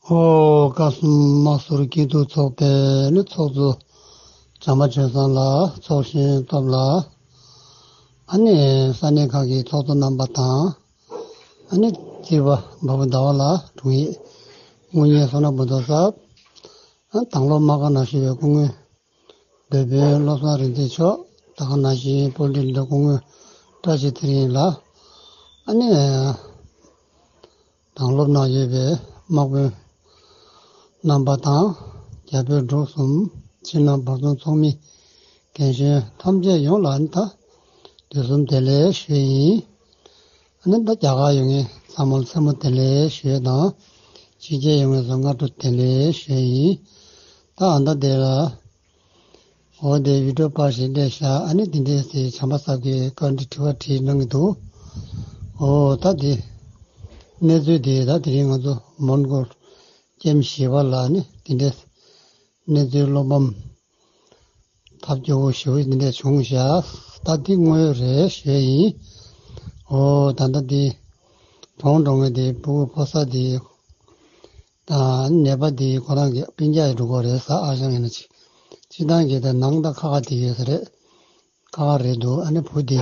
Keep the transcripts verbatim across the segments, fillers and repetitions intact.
ཨོ། བཀའ་གསུམ་དམག་ཟོར་སྐྱིད་སྡུག་ཚོགས་པའི་ནི་ཚོགས་གཙོ་བྱམས་པ་ཆོས་བཟང་ལགས། ཚོགས་གཞོན་སྟོབས་ལགས། ཨ་ནི་ས་གནས་ཁག་གི་ཚོགས་གཙོ་རྣམ་པ་དང་། ཨ་ནི་རྩིས་པ་འབའ་བུ་ཟླ་བ་ལགས། དྲུང་ཡིག་དངུལ་གཉེར་བསོད་ནམས་བུ་ཐོ་གསར། ཨ། དྭང་སློབ་དམག་སྒར་ནང་བཞུགས་པའི་སྐུ་ངོ་བོད་དཔོན་བློ་བཟང་རིག་འཛིན་མཆོག། ད་ག་ནང་བཞིན་པོ་ཏི་ཊི་ལི་སྐུ་ངོ་བཀྲ་ཤིས་ཚེ་རིང་ལགས། ཨ་ནི་དྭང་སློབ་ནང་ཡོད་པའི་དམག་དཔོན་རྣམ་པ་དང་། རྒྱ་བོད་འབྲུག་གསུམ་ཕྱི་ནང་བར་གསུམ་ཚོགས་མི་རྒན་གཞོན་ཐམས་ཅད་ཡོངས་ལ་ཨ་ནི་ད་དུས་གསུམ་བདེ་ལེགས་ཞུ་ཡིན། ཨ་ནི་ད་རྒྱ་གར་ཡོད་མཁན་ཚང་མ་ལ་མཚན་མོ་བདེ་ལེགས་ཞུ་ཡས་དང་། ཕྱི་རྒྱལ་ཡོད་མཁན་ཚོ་སྔ་དྲོ་བདེ་ལེགས་ཞུ་ཡས་ཡིན། ད་ཨ་ད་དེ་ལ། འོ་དེ་བི་ཌི་ཡོ་པར་ཞིག་སླེབས་ཤག་ཨ་ནི་དེ་འདྲས་དེ་བྱམས་པ་གསར་གྱིས་བཀའ་འདྲི་དྲི་བ་དྲིས་གནང་གི་འདུག་ཨོ་ད་དེ་གནས་ཚུལ་དེ་ད་དེ་རིང་ང་ཚོ་མོན་གྷོ་ཀེམ་བཞི་པ་ལ་ནི་དེ་འདྲས་གནས་ཚུལ་བློ་ཕམ་ཐབས་སྐྱོ་བོ་ཞེ་པོ་འདི་འདྲ་བྱུང་ཤག་ད་འདི་དངོས་ཡོད་རེད་ཞུ་ཡས་ཡིན། ཨོ་ད་ལྟ་འདི་གྲོངས་འགྲོ་མཁན་དེ་ཕྲུ་གུ་ཕོ་གསར་དེ་དང་ནད་པ་དེ་ཁོ་རང་གི་སྤུན་ཀྱག་ཡི་འགྲོ་གི་རེད་ཟེར། ཨ་ཞང་ཡིན་ན་ཅིག་སྤྱི་བཏང་གི་དེ་ནང་ད་ཁ་ཁ་དེ་ཡོད་ས་རེད། ཁ་ཁ་རེད་འདུག་ཨ་ནི་བུ་དེ་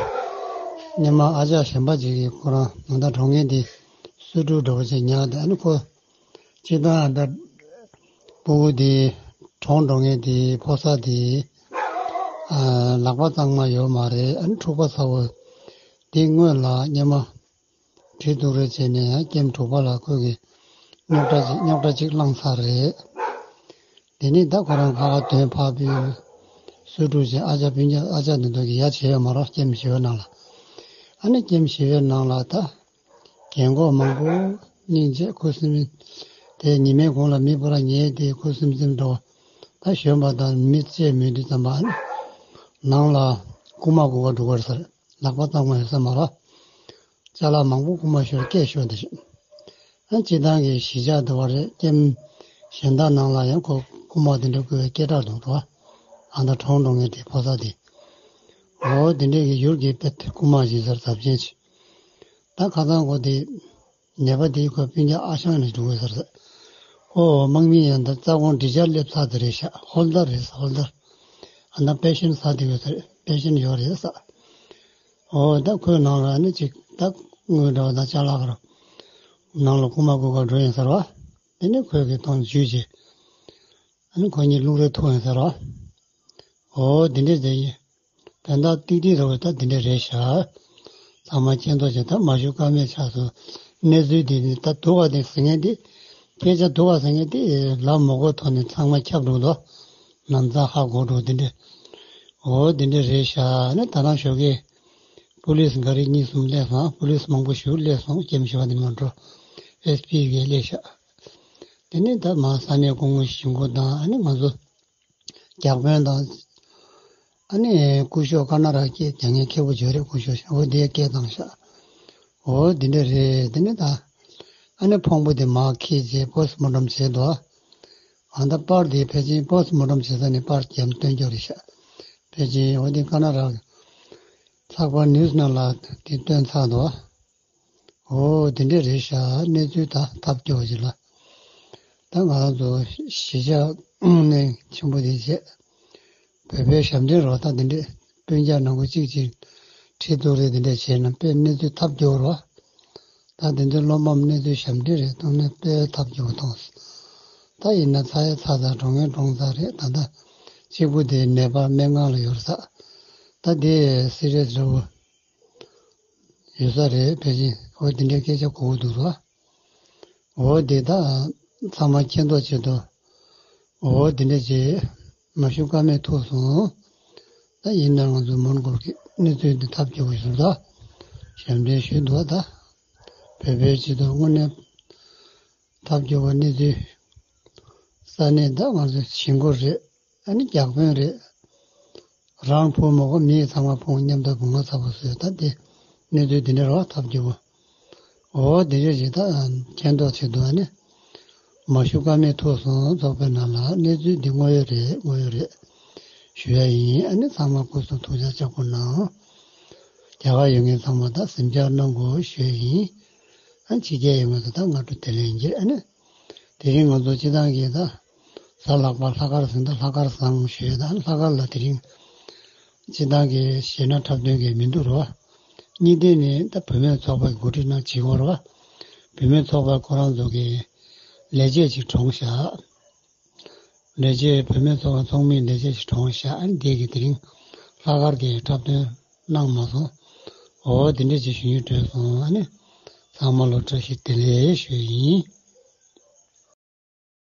སྔོན་མ་ཨ་ཅག་གཞན་པ་ཅིག་གིས་ཁོ་རང་ནང་ད་གྲོངས་མཁན་དེ་གསོས་ཕྲུག་འདྲ་བོ་ཅིག་ཉར་ཏེ། ཨ་ནི་ཁོ་སྤྱིར་བཏང་ཨ་ད་ཕྲུ་གུ་དེ་གྲོངས་འགྲོ་མཁན་དེ་ཕོ་གསར་དེ་ཨ་ལག་པ་གཙང་མ་ཡོད་མ་རེད། ཨ་ནི་འཁྲུག་པ་ཚ་བོ་དེ་སྔོན་ལ་སྔོན་མ་གྲི་གཏུག་རེས་བྱས་ནས་ཡང་ཀེམ་དྲུག་པ་ལ་ཁོས་ཀྱི་རྙོག་དྲ་ཅིག་རྙོག་དྲ་ཅིག་བསླངས་ཚར་རེད། དེ་ནས་ད་ཁོ་རང་ཁ་ཁ་དོན་ཕབ་པའི་གསོས་ཕྲུག་ཅིག་ཨ་ཅག་སྤུན་ཀྱག་ཨ་ཅག་འདི་ཚོ་གིས་ཡ་བྱས་ཡོད་མ་རེད། ཀེམ་བཞི་པའི་ནང་ལ། ཨ་ནི་ཀེམ་བཞི་པའི་ནང་ལ་ད། རྒན་གོག་མང་པོ་སྙིང་རྗེ། ཁུ་སིམ་དེ་ཉི་མའི་གུང་ལ་མི་སྤོ་ར་ཉལ་ཏེ་ཁུ་སིམ་སིམ་འགྲོ། ད་གཞོན་པ་དང་མི་བཅས་མེད་དུས་ཙམ་པ་ནང་ལ་རྐུ་མ་རྐུ་ག་འགྲོ་གི་རེད་ཟེར། ལག་པ་གཙང་མ་ཡོད་ས་མ་རེད། ཅ་ལག་མང་པོ་རྐུ་མ་ཤོར་སྐད་ཤོར་དེ་བཞིན། ཨ་སྤྱིར་བཏང་གི་གཞིས་ཆགས་འདི་བ་རེད། ཀེམ་གཞན་དག་ནང་ལ་ཡང་ཁོ་རྐུ་མ་དེ་འདྲ་རྐུ་བའི་སྐད་གྲགས་འདུག་རོ། ཨ་ད་གྲོངས་འགྲོ་མཁན་དེ་ཕོ་གསར་དེ། འོ་དེ་འདྲས་ཀྱི་ཡུལ་གྱི་དཔེ་རྐུ་མ་ཞིག་ཟེར་ཚབས་ཆེན་ཆེ། ད་ཁ་སང་ཁོ་དེ་ནད་པ་དེའི་ཁོའི་སྤུན་ཀྱག་ཨ་ཞང་ནས་འགྲོ་དགོས་ཟེར་ཟེར། ཨོ་དམག་མི་ཡང་ད་རྩ་དགོངས་འདྲི་བྱར་སླེབས་ཚར་དེ་རེད་ཤག་ཧོལ་དར་རེད་ཟེར། ཧོལ་དར། ཨ་ན་པེ་ཤེན་ཟེར་དེ་ཡོད་ཟེར། པེ་ཤེན་ཡོད་རེད་ཟེར། ཨོ་ད་ཁོའི་ནང་ལ་ནི་ཅིག་ད་དངུལ་འདྲ་བ་དང་ཅ་ལག་རོ། ནང་ལ་རྐུ་མ་རྐུ་ག་འགྲོ་ཡིན་ཟེར་བ། དེ་ནི་ཁོས་གི་གཏོང་འཇུས་བྱས། ཨ་ནི་ཁོ་གཉིས་བླུག་རེ་ཐུག་ཡིན་ཟེར་བ། ཨོ་དེ་འདྲས་དེ་ཡིན། དོན་དག་ཏིག་ཏིག་རེ་བ་ད་དེ་འདྲས་རེད་ཤག་ཚང་མ་མཁྱེན་རྟོགས་བྱས། ད་མ་ཞུ་ཀ་མེད་ཆགས་སོང་། གནས་ཚུལ་འདི་ནི་ད་སྡུག་ག་དེ་ཟེར་མཁན་དེ། སྐད་ཆ་སྡུག་ག་ཟེར་མཁན་དེ་ལབ་མ་དགོས་ཐོག་ནས་ཚང་མ་ཁྱབ་འགྲོ་འདུག་ལམ་སང་ཧ་གོ་འགྲོ་དེ་འདྲས། ཨོ་དེ་འདྲས་རེད་ཤག་ནི་ད་རང་ཞོགས་ཀས་པུ་ལིས་འགའ་རེ་གཉིས་གསུམ་སླེབས་སོང་། པུ་ལིས་མང་པོ་ཞིག་སླེབས་སོང་། ཀེམ་བཞི་པ་དེ་མ་འགྲོ། ཨེས་པི་གིས་སླེབས་ཤག་དེ་ནས་ད་མ་ས་གནས་སྐུ་ངོ་ཞིང་ཁོ་དང་ཨ་ནི་ང་ཚོ་བརྒྱ་དཔོན་དང་། ཨ་ནི་སྐུ་ཞབས་ཀ་ན་ར་སྐད་རྒྱག་མཁན་མཁས་པོ་ཅིག་ཡོད་རེད། སྐུ་ཞབས་ཞང་པོ་དེས་སྐད་བཏང་ཤག་འོ་འདི་འདྲ་རེད། དེ་ནས་ད་ཨ་ནི་ཕུང་པོ་དེ་མར་འཁྱེར་བྱས་པོ་སི་མོ་ཊམ་བྱས་འདུག་ཨ་ད་པར་དེ་ཕལ་ཆེར་པོ་སི་མོ་ཊམ་བྱེད་ས་ནས་པར་རྒྱབ་སྟོན་རྒྱུ་རེད་ཤག་ཕལ་ཆེར་འོ་དེ་ཀ་ན་ར་ཚགས་པར་ནིའུ་སི་ནང་ལ་དེ་བཏོན་ཚར་འདུག་འོ་དེ་འདྲས་རེད་ཤག་གནས་ཚུལ་ད་ཐབས་སྐྱོ་བ་ཞིག་ལ། ད་ང་རང་ཚོ་གཞིས་ཆགས་དངོས་གནས་ཆེན་པོ་དེ་བྱས། བོད་པའི་ཞབས་འདྲེན་རོགས། ད་དེ་འདྲས་སྤུན་ཀྱག་ནང་ཁུལ་གཅིག་གཅིག་ཁྲིད་གཏུག་རེས་དེ་འདྲས་བྱས་ན་དཔེ་གནས་ཚུལ་ཐབས་སྐྱོ་བ་རོགས། ད་དེ་ཚོའི་བློ་ཕམ་གནས་ཚུལ་ཞབས་འདྲེན་རེད། དངོས་གནས་དཔེ་ཐབས་སྐྱོ་བ་མཐོང་སོང་། ད་ཡིན་ན་ཚར་ཡ་ཚར་ཚར། གྲོངས་མཁན་གྲོངས་ཚར་རེད། ད་ལྟ་གཅིག་པུ་དེ་ནད་པ་སྨན་ཁང་ལ་ཡོད་རེད་ཟེར། ད་དེ་སི་རི་ཡས་འདྲ་བོ་ཡོད་ས་རེད། ཕལ་ཆེར་འོ་དེ་འདྲའི་སྐད་ཆ་གོ་གི་འདུག་ར། འོ་དེ་ད་ཚང་མ་མཁྱེན་རྟོགས་བྱེད་དོ། འོ་དེ་འདྲ་བྱས་མ་ཞུ་ཀ་མེད་ཐུག་སོང་། ད་ཡིན་ན་ང་ཚོ་མོན་གྷོ་གི་གནས་ཚུལ་འདི་ཐབས་སྐྱོ་བོ་ཞིག་ད་ཞབས་འདྲེན་ཞུས་འདུག་ད་བོད་པའི་སྤྱི་ཚོགས་དངོས་གནས་ཐབས་སྐྱོ་བོ་གནས་ཚུལ། ས་གནས་ད་ང་ཚོ་ཞིང་ཁོ་རེད། ཨ་ནི་བརྒྱ་དཔོན་རེད། རང་ཕུང་མ་གོ་མི་ཚང་མ་ཕུང་མཉམ་དུ་བུང་བ་ཚ་བོ་བཟོས། ད་དེ་གནས་ཚུལ་འདི་འདྲ་རོགས་ཐབས་སྐྱོ་བོ། འོ་དེ་འདྲ་ཞིག་ད་མཁྱེན་རྟོགས་བྱེད་དུ་ཨ་ནི་མ་ཞུ་ཀ་མེད་ཐུག་སོང་། ཚོགས་པའི་ནང་ལ་གནས་ཚུལ་འདི་དངོས་ཡོད་རེད། དངོས་ཡོད་རེད་ཞུ་ཡ་ཡིན། ཨ་ནི་ཚང་མ་སྐུ་གཟུགས་ཐུགས་ཅག་ལྕགས་པོ་གནང་། རྒྱ་གར་ཡོད་མཁན་ཚང་མ་ད་གཟིམ་འཇག་གནང་དགོས་ཞུ་ཡ་ཡིན། ཨ་ཕྱི་རྒྱལ་ཡོད་མཁན་ཚོ་ད་སྔ་དྲོ་བདེ་ལེགས་ཡིན་གྱི་རེད། ཨ་ནི་ དེ་རིང་ང་ཚོ་སྤྱི་བཏང་གི་ད་གཟའ་ལྷག་པ་ལྷག་དཀར་ཟིན་ད་ལྷག་དཀར་བཟང་ཞུས་ད་ལྷག་དཀར་ལ་དེ་རིང་སྤྱི་བཏང་གི་གཞས་སྣ་འཁྲབ་སྟོན་གྱི་མི་འདུག་རོ། གཉིས་ལྡན་ནི་ད་བུད་མེད་ཚོགས་པའི་འགོ་ཁྲིད་ནང་བྱེད་དགོས་རོ། བུད་མེད་ཚོགས་པ་ཁོ་རང་ཚོ་གི་ལས་བྱེད་ཅིག་གྲོངས་ཤག་ལས་བྱེད་བུད་མེད་ཚོགས་པ་ཚོགས་མིའི་ལས་བྱེད་ཅིག་གྲོངས་ཤག་ཨ་ནི་དེ་གི་དེ་རིང་ལྷག་དཀར་གྱི་འཁྲབ་སྟོན་གནང་མ་སོང་། འོ་དེ་འདྲ་ཅིག་ཞུ་སྙིང་འདོད་སོང་ཨ་ནི། ཚང་མ་ལ་བཀྲ་ཤིས་བདེ་ལེགས་ཞུ་ཡིན།